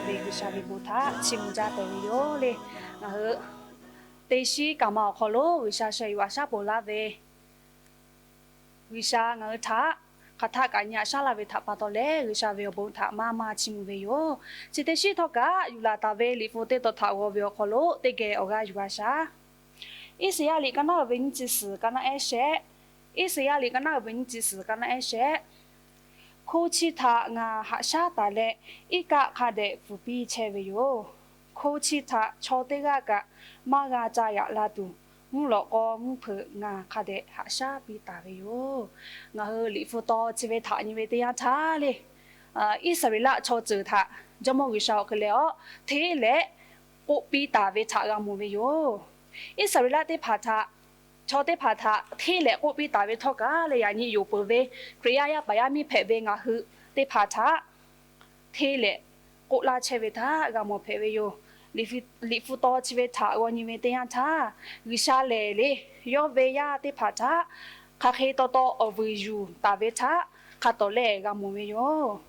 ve G'uiˬsha ve bon htaꞈ chiˇ mvuh jaˇ tehꞈ ve yoˬ le. Ngaˬ hui teˇ shiˉ kaꞈ ma awˬ hk'aw lo G'uiˬsha sheh yuˬ haꞈ shaˉ ponˬ laˇ ve G'uiˬsha ngaˬ hui htaꞈ hk'aˬ htaˆ kaꞈ nyi haꞈ shaˉ laˇ ve htaꞈ pa taw leh, G'uiˬsha ve awˬ bon htaꞈ maˇ maˇ chiˇ mvuh ve yoˬ. Chi teˇ shiˉ htawˇ kaꞈ yuˬ laˬ taˍ ve Liꞈ hpu teˇ tawn htaꞈ g'aw ve awˬ hk'aw lo teˇ geh awˬ g'aˇ yuˬ g'a shaˍ. Iˉsaˍyaˆ liꞈ kaˇ naˉ uiˍ ve nyiˇ chi suhˍ kaˇ naˉ ehˉ shehˆ. Iˉsaˍyaˆ liꞈ kaˇ naˉ uiˍ ve nyiˇ chi suhˍ kaˇ naˉ ehˉ shehˆ. Hko chi htaꞈ ngaˬ haꞈ shaˉ taˍ leh, iˉ kaˆ hk'a dehꞈ fuˍ piˇ chehˇ ve yoˬ. Hko chi htaꞈ chaw teˇ g'aˇ kaꞈ maˇ g'a ca yaꞈ la tuˬ, mvuhˇ lawꞈ k'aw mvuhˇ hpeuꞈ ngaˬ hk'a dehꞈ haꞈ shaˉ piˇ taˍ ve yoˬ. Ngaˬ hui Liꞈ hpu taw chi ve htaꞈ nyi ve teˇ yanˇ htaˇ le, Iˉsaˍreˍlaˆ chaw ceuˬ htaꞈ Jawˇmawˇ G'uiˬsha awˬ hk'e leh aw hteˇ leh k'oˆ piˇ taˍ ve htaꞈ g'a mawˬ ve yoˬ. Iˉsaˍreˍlaˆ teˇ hpaˍ htaꞈ, chaw teˇ hpaˍ htaꞈ hteˇ leh k'oˆ piˇ taˍ ve htawˇ kaꞈ leh, yaꞈ nyi yonˍ peuˬ ve Hkriꞈ yaˇ yaˇ paˍ yaˇ miˇ hpehꞈ ve ngaˬ hui teˇ hpaˍ htaꞈ hteˇ leh k'oˆ laˇ chehˇ ve htaꞈ g'a mawˬ hpehꞈ ve yoˬ. Liꞈ hpu taw chi ve htaꞈ g'aw nyi ve teˇ yanˇ htaˇ, G'uiˬsha lehˬ le, yawˇ ve yaˇ teˇ hpaˍ htaꞈ hk'aˬ hk'e taw taw awˬ vuiˬ yuˬ taˍ ve htaꞈ hk'a tawˍ lehˬ g'a mawˬ ve yoˬ.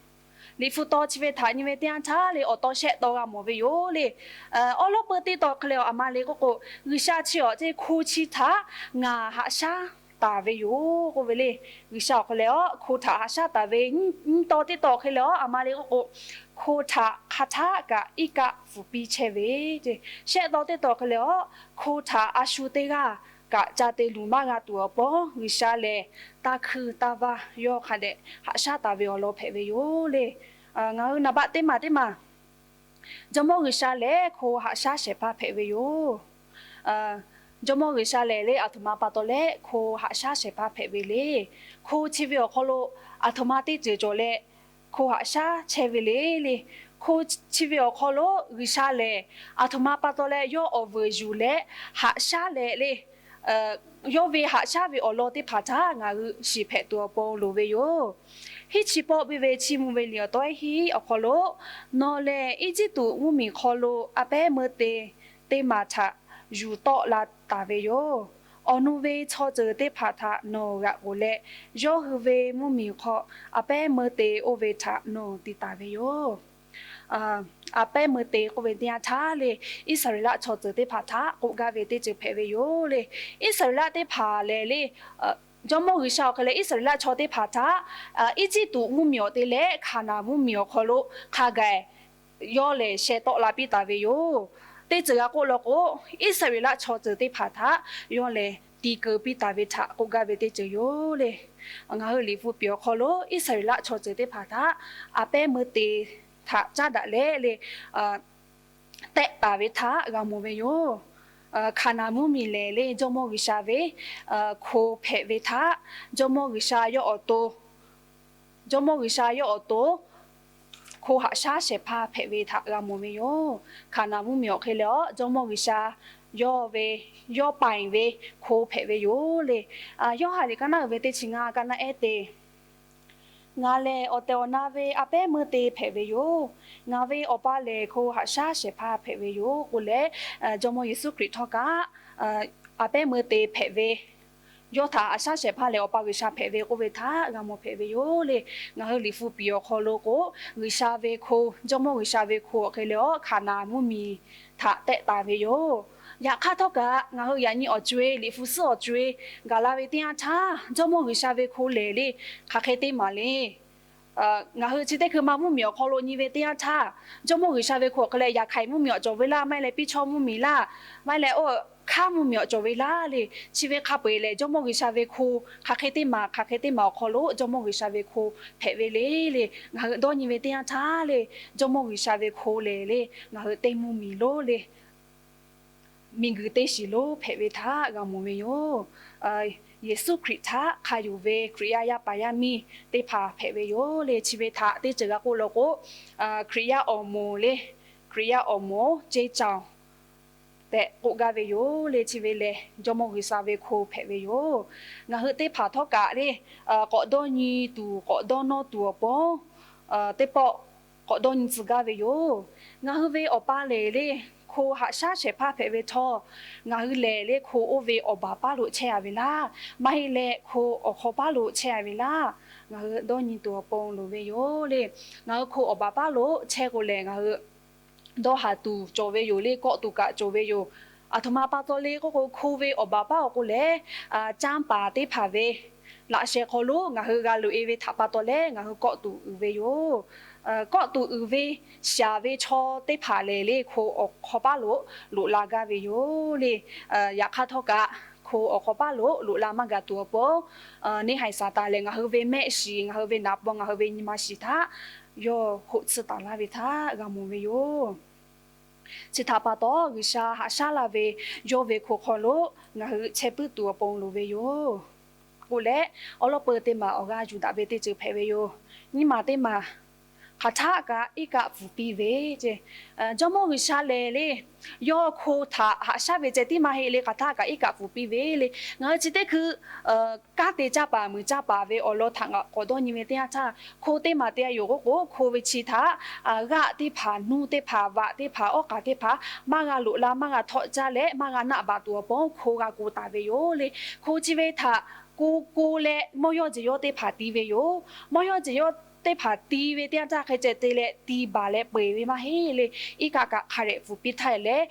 Liꞈ hpu taw chi ve htaꞈ nyi ve teˇ yanˇ htaˇ le, awˬ taw shehˆ taw g'a mawˬ ve yoˬ le. Awˉ lawˉ peu teˇ taw hk'e leh awˬ a ma le k'oˆ k'o, G'uiˬsha chi awˬ ceˇ hko chi htaꞈ ngaˬ haꞈ shaˉ taˍ ve yoˬ k'oˆ ve le. G'uiˬsha awˬ hk'e leh aw hko htaꞈ haꞈ shaˉ taˍ ve. Nyiˇ taw teˇ taw hk'e leh aw a ma le k'oˆ k'o, hko htaꞈ hk'a htaˆ kaꞈ iˉ kaˆ fuˍ piˇ chehˇ ve ceˇ. Shehˆ taw teˇ taw hk'e leh aw hko htaꞈ a shu teˇ g'aˇ kaꞈ ca te luˬ maˇ g'a tuˬ awˬ pon G'uiˬsha lehˬ, taˇ hkuiˇ taˇ vaˇ yawˇ hk'a dehꞈ haꞈ shaˉ taˍ ve awˬ lawn hpehꞈ ve yoˬ le. Ngaˬ hui naˍ baˆ teˇ maˬ teˇ maˬ Jawˇmawˇ G'uiˬsha lehˬ hko haꞈ shaˉ shehˍ hpaˇ hpehꞈ ve yoˬ. Jawˇmawˇ G'uiˬsha lehˬ le, aˬ htoꞈ ma pa taw leh hko haꞈ shaˉ shehˍ hpaˇ hpehꞈ ve le. Hko chi ve awˬ hk'aw lo aˬ htoꞈ ma teˇ ceuˬ cawˬ leh hko haꞈ shaˉ chehˇ ve le le. Hko chi ve awˬ hk'aw lo G'uiˬsha lehˬ aˬ htoꞈ ma pa taw leh yawˇ awˬ vuiˬ yuˬ leh haꞈ shaˉ leh le, yawˇ ve haꞈ shaˉ ve awˬ lawn teˇ hpaˍ htaꞈ ngaˬ hui shiˍ hpehꞈ tuˬ awˬ pon loˍ ve yoˬ. Hiˉ chi pawˆ piˇ ve chiˇ mvuh ve liꞈ awˬ tawehˉ hiˉ awˬ hk'aw lo, Nawˬ lehˬ Eˇjiˇtuꞈ mvuhˇmiˬ hk'aw lo a pehˉ meuˇ te teˇ maˬ htaꞈ yuˬ tawˆ la taˍ ve yoˬ. Awˬ nu ve chaw ceuˬ teˇ hpaˍ htaꞈ nawˬ g'aꞈ k'oˬ leh, yawˇ hui ve mvuhˇmiˬ hk'aw a pehˉ meuˇ te oˇ ve htaꞈ nawˬ te taˍ ve yoˬ. A pehˉ meuˇ te k'oˆ ve teˇ yanˇ htaˇ le, Iˉsaˍreˍlaˆ chaw ceuˬ teˇ hpaˍ htaꞈ k'oˆ gaˇ ve teˇ ceuˬ hpehꞈ ve yoˬ le. Iˉsaˍreˍlaˆ teˇ hpaˍ lehˬ le, Jawˇmawˇ G'uiˬsha awˬ hk'e leh Iˉsaˍreˍlaˆ chaw teˇ hpaˍ htaꞈ Eˇjiˇtuꞈ mvuhˇmiˬ awˬ te leh Hkaˍnanˍ mvuhˇmiˬ awˬ hk'aw lo hk'a gaˬ yawˇ lehˬ sheh tawˆ la piˇ taˍ ve yoˬ. Teˇ ceuˬ g'a k'oˆ law k'o, Iˉsaˍreˍlaˆ chaw ceuˬ teˇ hpaˍ htaꞈ yawˇ lehˬ ti keu piˇ taˍ ve htaꞈ k'oˆ gaˇ ve teˇ ceuˬ yoˬ le. Ngaˬ hui Liꞈ hpu piˍ awˬ hk'aw lo Iˉsaˍreˍlaˆ chaw ceuˬ teˇ hpaˍ htaꞈ a pehˉ meuˇ te htaꞈ caˉ daꞈ leh le, tehˆ taˍ ve htaꞈ g'a mawˬ ve yoˬ. Hkaˍnanˍ mvuhˇmiˬ lehˬ le, Jawˇmawˇ G'uiˬsha ve hko hpehꞈ ve htaꞈ Jawˇmawˇ G'uiˬsha yawˇ awˬ to Jawˇmawˇ G'uiˬsha yawˇ awˬ to hko haꞈ shaˉ shehˍ hpaˇ hpehꞈ ve htaꞈ g'a mawˬ ve yoˬ. Hkaˍnanˍ mvuhˇmiˬ awˬ hk'e leh aw, Jawˇmawˇ G'uiˬsha yawˇ ve yawˇ paiˍ ve hko hpehꞈ ve yoˬ le. Yoˇhanˬ liꞈ kaˇ naˉ uiˍ ve teˇ chi ngaˇ kaˇ naˉ ehˉ te, Ngaˬ lehˬ awˬ tehˬ awˬ na ve a pehˉ meuˇ te hpehꞈ ve yoˬ. Ngaˬ ve Awˬ pa lehˬ hko haꞈ shaˉ shehˍ hpaˇ hpehꞈ ve yoˬ k'oˆ leh, Jawˇmawˇ Yeˍsuˆ Hkriꞈ htawˇ kaꞈ a pehˉ meuˇ te hpehꞈ ve, yawˇ htaꞈ haꞈ shaˉ shehˍ hpaˇ lehˬ Awˬ pa G'uiˬsha hpehꞈ ve k'oˆ ve htaꞈ g'a mawˬ hpehꞈ ve yoˬ le. Ngaˬ hui Liꞈ hpu piˍ awˬ hk'aw lo k'o, G'uiˬsha ve hko, Jawˇmawˇ G'uiˬsha ve hko awˬ hk'e leh aw, Hkaˍnanˍ mvuhˇmiˬ htaꞈ tehˆ taˍ ve yoˬ. Yaꞈ hk'aˇ htawˇ kaꞈ ngaˬ hui yaꞈ nyi awˬ co-e, Liꞈ hpu suhˉ awˬ co-e gaˬ la ve teˇ yanˇ htaˇ, Jawˇmawˇ G'uiˬsha ve hko lehˬ le, hk'aˬ hk'e te maˍ le. Ngaˬ hui chi teˇ hkui ma mvuhˇmiˬ awˬ hk'aw lo nyi ve teˇ yanˇ htaˇ, Jawˇmawˇ G'uiˬsha ve hko awˬ hk'e leh Yaˍhkaˍiˍ mvuhˇmiˬ awˬ cawˬ ve laˇ, maˇ heˆ leh Piˇchawˇ mvuhˇmiˬ laˇ, maˇ heˆ leh oˇ hk'aˉ mvuhˇmiˬ awˬ cawˬ ve laˇ le. Chi ve hk'a peu-eˬ lehˬ, Jawˇmawˇ G'uiˬsha ve hko hk'aˬ hk'e te maˍ, hk'aˬ hk'e te maˍ awˬ hk'aw lo Jawˇmawˇ G'uiˬsha ve hko hpehꞈ ve le le. Ngaˬ hui dawˇ nyi ve teˇ yanˇ htaˇ le, Jawˇmawˇ G'uiˬsha ve hko lehˬ le, ngaˬ hui teˇ mvuhˇmiˬ lonˉ le, miˬguiˬ teˇ shiˍ lonˉ hpehꞈ ve htaꞈ g'a mawˬ ve yoˬ. Yeˍsuˆ Hkriꞈ htaꞈ hk'a yonˍ ve Hkriꞈ yaˇ yaˇ paˍ yaˇ miˇ teˇ hpaˍ hpehꞈ ve yoˬ le. Chi ve htaꞈ teˇ ceuˬ g'a k'oˆ law k'o, Hkriꞈ yaˇ awˬ moˍ le, Hkriꞈ yaˇ awˬ moˍ ceˇ caoˬ tehꞈ k'oˆ gaˇ ve yoˬ le. Chi ve lehˬ, Jawˇmawˇ G'uiˬsha ve hko hpehꞈ ve yoˬ. Ngaˬ hui teˇ hpaˍ htawˇ kaꞈ le, k'awꞈ dawˇ nyi tuˬ, k'awꞈ dawˇ nawˇ tuˬ awˬ pon teˇ pawˆ k'awꞈ dawˇ nyi tcuh gaˇ ve yoˬ. Ngaˬ hui ve Awˬ pa lehˬ le, hko haꞈ shaˉ shehˍ hpaˇ hpehꞈ ve htawˇ, ngaˬ hui lehˬ le hko oˇ ve awˬ baˬ paˉ lo chehˇ a ve laˇ, maˇ heˆ leh hko awˬ hk'aw paˉ lo chehˇ a ve laˇ, ngaˬ hui dawˇ nyi tuˬ awˬ pon loˍ ve yoˬ le. Ngaˬ hui hko awˬ baˬ paˉ lo chehˇ k'o lehˬ, ngaˬ hui dawˇ haˍ tuˬ cawˬ ve yoˬ le, kawˆ tuˬ kaꞈ cawˬ ve yoˬ. Aˬ htoꞈ ma pa taw le k'oˆ k'o, hko ve awˬ baˬ paˉ awˬ k'o lehˬ, canˇ paˍ teˇ hpaˍ ve laꞈ sheh hk'aw lo ngaˬ hui g'a loꞈ e ve htaꞈ pa taw leh ngaˬ hui kawˆ tuˬ uiˍ ve yoˬ. Kawˆ tuˬ uiˍ ve shaˍ ve chaw teˇ hpaˍ lehˬ le, hko awˬ hk'aw paˉ lo loꞈ la gaˇ ve yoˬ le. Yaꞈ hk'aˇ htawˇ kaꞈ, hko awˬ hk'aw paˉ lo loꞈ la maˇ gaˬ tuˬ awˬ pon, neˇ haiˬ Saˍtanˍ lehˬ ngaˬ hui ve mehˆ shiˍ, ngaˬ hui ve naˍ paw, ngaˬ hui ve nyi ma shiˍ htaꞈ yawˇ hoꞈ tsuhˇ taˍ laˇ ve htaꞈ g'a mawˬ ve yoˬ. Chi htaꞈ pa taw, G'uiˬsha haꞈ shaˉ laˇ ve yawˇ ve hko hk'aw lo ngaˬ hui chehˇ puiˉ tuˬ awˬ pon loˍ ve yoˬ. K'oˆ leh, awˉ lawˉ peu teˇ maˬ awˬ g'aˇ yuˬ daꞈ ve teˇ ceuˬ hpehꞈ ve yoˬ. Nyiˇ maˬ teˇ maˬ, hk'aˬ htaˆ kaꞈ iˉ kaˆ pfuhˍ piˇ ve ce. Jawˇmawˇ G'uiˬsha lehˬ le, yawˇ hko htaꞈ haꞈ shaˉ ve ceh tiˉ maˇ heˆ le, hk'aˬ htaˆ kaꞈ iˉ kaˆ pfuhˍ piˇ ve le. Ngaˬ hui chi teˇ hkui kanˉ te caˇ paˍ muiˬ caˇ paˍ ve awˬ lawn htaꞈ ngaˬ k'awꞈ dawˇ nyi ve teˇ yanˇ htaˇ, hko teˇ maˬ te a yoˬ k'oˆ k'o, hko ve chi htaꞈ g'aˆ teˇ hpaˍ, nuˇ teˇ hpaˍ, vaꞈ teˇ hpaˍ, awˉ k'aˍ teˇ hpaˍ maˇ g'a loꞈ la, maˇ g'a htawˆ caˇ leh maˇ g'a naˆ baˬ tuˬ awˬ pon hko g'a ko taˍ ve yoˬ le. Hko chi ve htaꞈ ko ko leh mawˇ yawˇ jeˬ yawˇ teˇ hpaˍ ti ve yoˬ. Mawˇ yawˇ jeˬ yawˇ teˇ hpaˍ ti ve teˇ yanˇ htaˇ hk'e ceh te leh ti baˬ leh peu eˬ ve maˇ heˆ le. Iˉ kaˆ kaꞈ hk'a dehꞈ pfuhˍ piˇ htaˇ leh,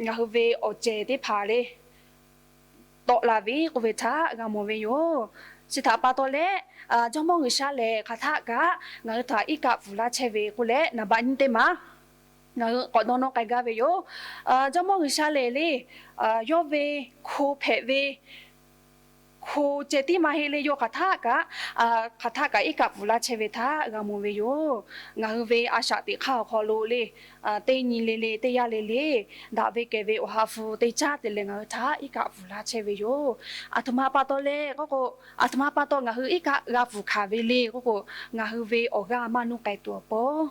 ngaˬ hui ve awˬ cehˬ teˇ hpaˍ le tawˆ la ve k'oˆ ve htaꞈ g'a mawˬ ve yoˬ. Chi htaꞈ pa taw leh, Jawˇmawˇ G'uiˬsha lehˬ hk'aˬ htaˆ kaꞈ ngaˬ hui htaꞈ iˉ kaˆ pfuhˍ laˇ chehˇ ve k'oˆ leh, naˍ baꞈ nyiˇ teˇ maˬ ngaˬ hui k'awꞈ dawˇ nawˇ k'ai gaˇ ve yoˬ. Jawˇmawˇ G'uiˬsha lehˬ le, yawˇ ve hko hpehꞈ ve hko ceh tiˉ maˇ heˆ le, yawˇ hk'aˬ htaˆ kaꞈ, hk'aˬ htaˆ kaꞈ iˉ kaˆ pfuhˍ laˇ chehˇ ve htaꞈ g'a mawˬ ve yoˬ. Ngaˬ hui ve a shaꞈ teꞈ hk'aˇ awˬ hk'aw lo le, teˇ nyi le le, teˇ yanˇ le le, daꞈ ve kehˬ ve Awˬ ha hpu te caˇ te leh ngaˬ hui htaꞈ iˉ kaˆ pfuhˍ laˇ chehˇ ve yoˬ. Aˬ htoꞈ ma pa taw leh k'oˆ k'o, aˬ htoꞈ ma pa taw ngaˬ hui iˉ kaˆ g'a pfuhˍ hkanˍ ve le k'oˆ k'o, ngaˬ hui ve awˬ g'aˇ maˇ nuˇ k'ai tuˬ awˬ pon,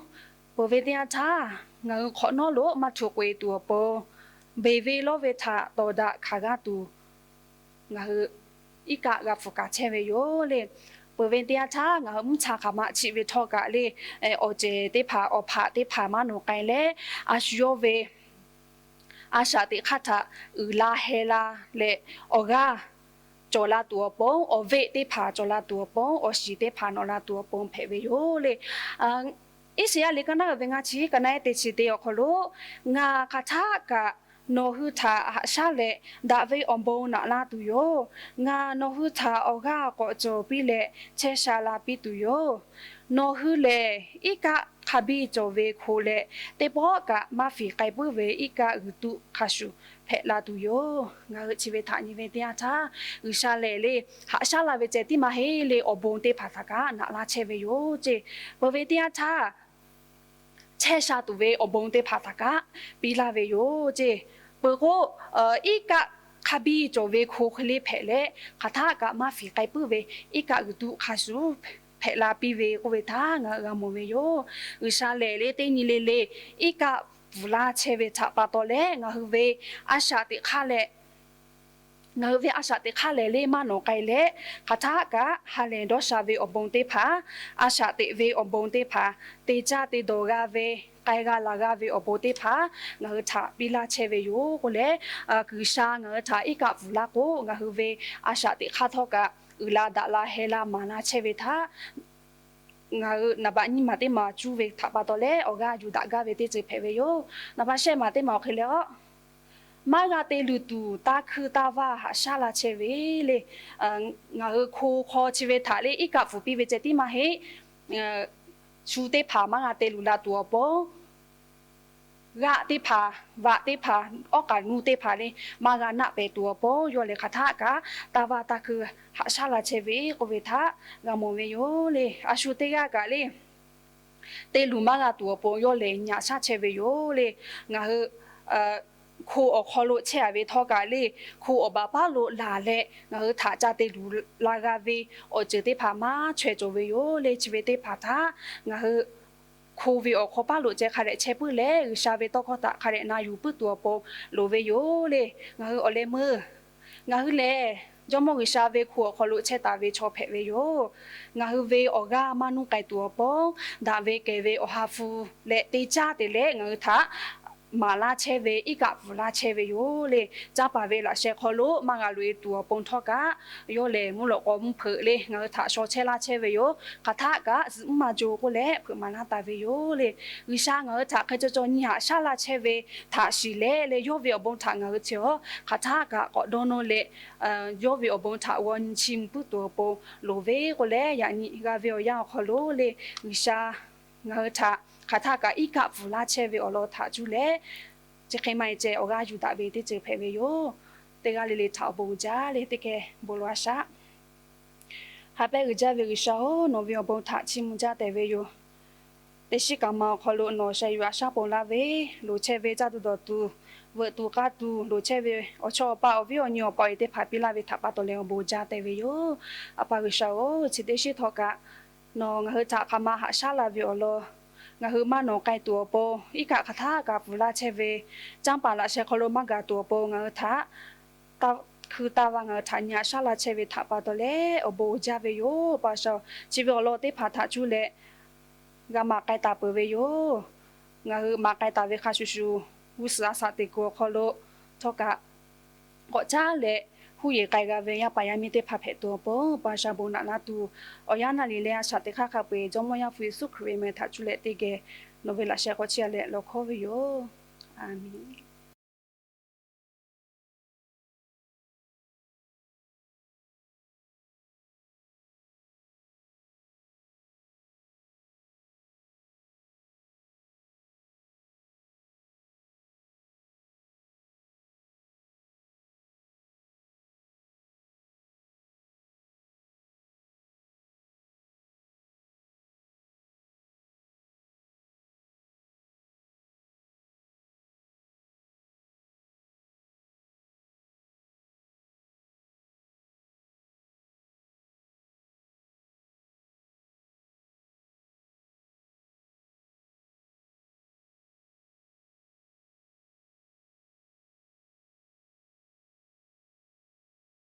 peuˬ ve teˇ yanˇ htaˇ ngaˬ hui hk'awꞈ nawˉ lo maˇ htoꞈ k'oꞈ e tuˬ awˬ pon, beˬ ve lawˇ ve htaꞈ tawˍ daꞈ hkanˍ g'a tuˬ, ngaˬ hui iˉ kaˆ g'a pfuhˍ kaꞈ chehˇ ve yoˬ le. Peuˬ ve teˇ yanˇ htaˇ ngaˬ hui mvuhˇ cha hk'aˬ ma chiˆ ve htawˇ kaꞈ le, awˬ cehˬ teˇ hpaˍ, awˬ hpaꞈ teˇ hpaˍ maˇ nawꞈ k'ai leh, a shu yawˇ ve a shaꞈ teꞈ hk'aˇ htaꞈ uiˍ la heh la leh, awˬ g'aˇ cawˬ la tuˬ awˬ pon, awˬ veˆ teˇ hpaˍ cawˬ la tuˬ awˬ pon, awˬ shiˍ teˇ hpaˍ nawꞈ la tuˬ awˬ pon hpehꞈ ve yoˬ le. Iˉsaˍyaˆ liꞈ ka naˉ uiˍ ve ngaˇ chi ka naˉ eˉ teˇ chi te awˬ hk'aw lo, ngaˬ hk'aˬ htaˆ kaꞈ nawˬ hui htaꞈ haꞈ shaˉ leh daꞈ ve awˬ bon naꞈ la tuˬ yoˬ. Ngaˬ nawˬ hui htaꞈ awˬ g'aˇ k'awꞈ cawˬ piˇ leh chehˇ sha la piˇ tuˬ yoˬ. Nawˬ hui lehˬ iˉ kaˆ hk'a biˇ cawˬ ve hko leh, teˇ pawˆ kaꞈ maˇ fiˍ k'ai puiˉ ve iˉ kaˆ g'uiˬ tuˆ hk'a shuˍ hpehꞈ la tuˬ yoˬ. Ngaˬ hui chi ve htaꞈ nyi ve teˇ yanˇ htaˇ, G'uiˬsha lehˬ le, haꞈ shaˉ la ve ceh tiˉ maˇ heˆ le, awˬ bon teˇ hpaˍ htaꞈ kaꞈ naꞈ laˇ chehˇ ve yoˬ ce. Peuˬ ve teˇ yanˇ htaˇ, chehˇ sha tuˬ ve awˬ bon teˇ hpaˍ htaꞈ kaꞈ piˇ laˇ ve yoˬ ce. Peuˬ k'o, iˉ kaˆ hk'a biˇ cawˬ ve hko hk'e le hpehꞈ leh, hk'aˬ htaˆ kaꞈ maˇ fiˍ k'ai puiˉ ve iˉ kaˆ g'uiˬ tuˆ hk'a shuˍ hpehꞈ la piˇ ve k'oˆ ve htaꞈ ngaˬ hui g'a mawˬ ve yoˬ. G'uiˬsha lehˬ le, teˇ nyi le le iˉ kaˆ pfuhˍ laˇ chehˇ ve htaꞈ pa taw leh, ngaˬ hui ve a shaꞈ teꞈ hk'aˇ leh ngaˬ hui ve a shaꞈ teꞈ hk'aˇ lehˬ le maˇ nawꞈ k'ai leh, hk'aˬ htaˆ kaꞈ ha lehˬ dawˇ sha ve awˬ bon teˇ hpaˍ, a shaꞈ teꞈ ve awˬ bon teˇ hpaˍ, te caˇ te dawˬ g'a ve, k'ai g'a laˬ g'a ve awˬ bon teˇ hpaˍ ngaˬ hui htaꞈ piˇ laˇ chehˇ ve yoˬ k'oˆ leh, G'uiˬsha ngaˬ hui htaꞈ iˉ kaˆ pfuhˍ laˇ k'o, ngaˬ hui ve a shaꞈ teꞈ hk'aˇ htawˇ kaꞈ uiˍ la daꞈ la heh la maˍ la chehˇ ve htaꞈ ngaˬ hui naˍ baꞈ nyiˇ maˬ teˇ maˬ cuˇ ve htaꞈ pa taw leh awˬ g'aˇ yuˬ daꞈ gaˇ ve teˇ ceuˬ hpehꞈ ve yoˬ. Naˍ baꞈ shehˆ maˬ teˇ maˬ awˬ hk'e leh a, maˇ g'a te luˬ tuˬ taˇ hkuiˇ taˇ vaˇ haꞈ shaˉ la chehˇ ve le. Ngaˬ hui hko hk'aw chi ve htaꞈ le iˉ kaˆ pfuhˍ piˇ ve ceh tiˉ maˇ heˆ. Shu teˇ hpaˍ maˇ g'a te luˬ la tuˬ awˬ pon, g'aˆ teˇ hpaˍ, vaꞈ teˇ hpaˍ, awˉ k'aˍ nuˇ teˇ hpaˍ le maˇ g'a naˆ pehˍ tuˬ awˬ pon, yawˇ lehˬ hk'aˬ htaˆ kaꞈ taˇ vaˇ taˇ hkuiˇ haꞈ shaˉ la chehˇ ve k'oˆ ve htaꞈ g'a mawˬ ve yoˬ le. A shu teˇ g'aˇ kaꞈ le te luˬ maˇ g'a tuˬ awˬ pon yawˇ lehˬ nyi haꞈ shaˉ chehˇ ve yoˬ le. Ngaˬ hui hko awˬ hk'aw lo chehˇ a ve htawˇ kaꞈ le, hko awˬ baˬ paˉ lo laˬ leh ngaˬ hui htaꞈ ca te luˬ la g'a ve awˬ ceuˬ teˇ hpaˍ maˇ chaweh cawˬ ve yoˬ le. Chi ve teˇ hpaˍ htaꞈ ngaˬ hui hko ve awˬ hk'aw paˉ lo ceh hk'a dehꞈ chehˇ puiˉ leh, G'uiˬsha ve tawˇ hkawˇ htaꞈ hk'a dehꞈ na yuˬ puiˉ tuˬ awˬ pon loˍ ve yoˬ le. Ngaˬ hui awˬ leh meuˇ ngaˬ hui lehˬ Jawˇmawˇ G'uiˬsha ve hko awˬ hk'aw lo chehˇ taˍ ve chaw hpehꞈ ve yoˬ. Ngaˬ hui ve awˬ g'aˇ maˇ nuˇ k'ai tuˬ awˬ pon, daꞈ ve kehˬ ve Awˬ ha hpu leh te caˇ te leh ngaˬ hui htaꞈ maˍ laˇ chehˇ ve, iˉ kaˆ pfuhˍ laˇ chehˇ ve yoˬ le. Canˇ paˍ ve laꞈ sheh hk'aw lo maˇ g'a loꞈ e tuˬ awˬ pon htawˇ kaꞈ, yawˇ lehˬ mvuhˇ lawꞈ k'aw mvuhˇ hpeuꞈ le ngaˬ hui htaꞈ shaw chehˇ laˇ chehˇ ve yoˬ. Hk'aˬ htaˆ kaꞈ zuhꞈ mvuhˇ maˇ jaw k'oˆ leh hpeuꞈ maˍ laˇ taˍ ve yoˬ le. G'uiˬsha ngaˬ hui htaꞈ hk'e caw caw nyi haꞈ shaˉ laˇ chehˇ ve htaꞈ shiˍ leh leh, yawˇ ve awˬ bon htaꞈ ngaˬ hui chi awˬ hk'aˬ htaˆ kaꞈ k'awꞈ dawˇ nawˇ leh, yawˇ ve awˬ bon htaꞈ g'aw nyi chiˇ mvuh puiˉ tuˬ awˬ pon loˍ ve k'oˆ leh, yaꞈ nyi g'a ve awˬ yanˇ awˬ hk'aw lo le, G'uiˬsha ngaˬ hui htaꞈ hk'aˬ htaˆ kaꞈ iˉ kaˆ pfuhˍ laˇ chehˇ ve awˬ lawn htaꞈ cuˇ leh, chi hk'e maˇ heˆ ceh awˬ g'aˇ yuˬ daꞈ ve teˇ ceuˬ hpehꞈ ve yoˬ. Teˇ g'aˇ le le htaꞈ awˬ bon uiˍ jaˇ le, teˇ geh bon lawˬ a shaꞈ. Ha pehˉ uiˍ jaˇ ve G'uiˬsha-oˬ, nawˬ ve awˬ bon htaꞈ chiˇ mvuh jaˇ tehꞈ ve yoˬ. Teˇ shiˉ kaꞈ ma awˬ hk'aw lo nawˬ sheh yuˬ a shaˉ ponˬ laˇ ve, loˍ chehˇ ve caˇ tuˬ dawˬ tuˬ, veuꞈ tuˬ k'aˇ tuˬ, loˍ chehˇ ve awˬ chawˇ awˬ paˆ awˬ viˉ awˬ nyi awˬ pa awˬ e teˇ hpaˍ piˇ laˇ ve htaꞈ pa taw leh awˬ bon jaˇ tehꞈ ve yoˬ. A pa G'uiˬsha-oˬ, chi teˇ shiˉ htawˇ kaꞈ nawˬ ngaˬ hui htaꞈ hk'aˬ ma haꞈ shaˉ la ve awˬ lawn, ngaˬ hui maˇ nawˬ k'ai tuˬ awˬ pon iˉ kaˆ hk'aˬ htaˆ kaꞈ pfuhˍ laˇ chehˇ ve, canˇ paˍ laꞈ sheh hk'aw lo maˇ gaˬ tuˬ awˬ pon ngaˬ hui htaꞈ hkui taˇ va ngaˬ hui htaꞈ nyi haꞈ shaˉ laˇ chehˇ ve htaꞈ pa taw leh awˬ bon uiˍ jaˇ ve yoˬ. Pa G'uiˬsha, chi ve awˬ lawn teˇ hpaˍ htaꞈ cuˇ leh g'a maˍ k'ai taˍ peuˬ ve yoˬ. Ngaˬ hui maˍ k'ai taˍ ve hk'a shuˍ shuˍ, g'uˇ suhˍ a shaꞈ teꞈ kuiˬ awˬ hk'aw lo htawˇ kaꞈ k'awꞈ caˉ leh huˉ yeˬ k'ai g'a ve yaˇ paˍ yaˇ miˇ teˇ hpaˍ hpehꞈ tuˬ awˬ pon, pa G'uiˬsha bon naꞈ laˇ tuˬ, awˬ yanˇ naˬ liˬ leh a shaꞈ teꞈ hk'aˇ hk'a peu-eˬ Jawˇmawˇ Yaˇ hpu Yeˍsuˆ Hkriꞈ ve meh htaꞈ cuˇ leh teˇ geh nawˬ ve laꞈ sheh k'awꞈ chiˇ a leh lawˬ hkawˉ ve yoˬ. A menˬ.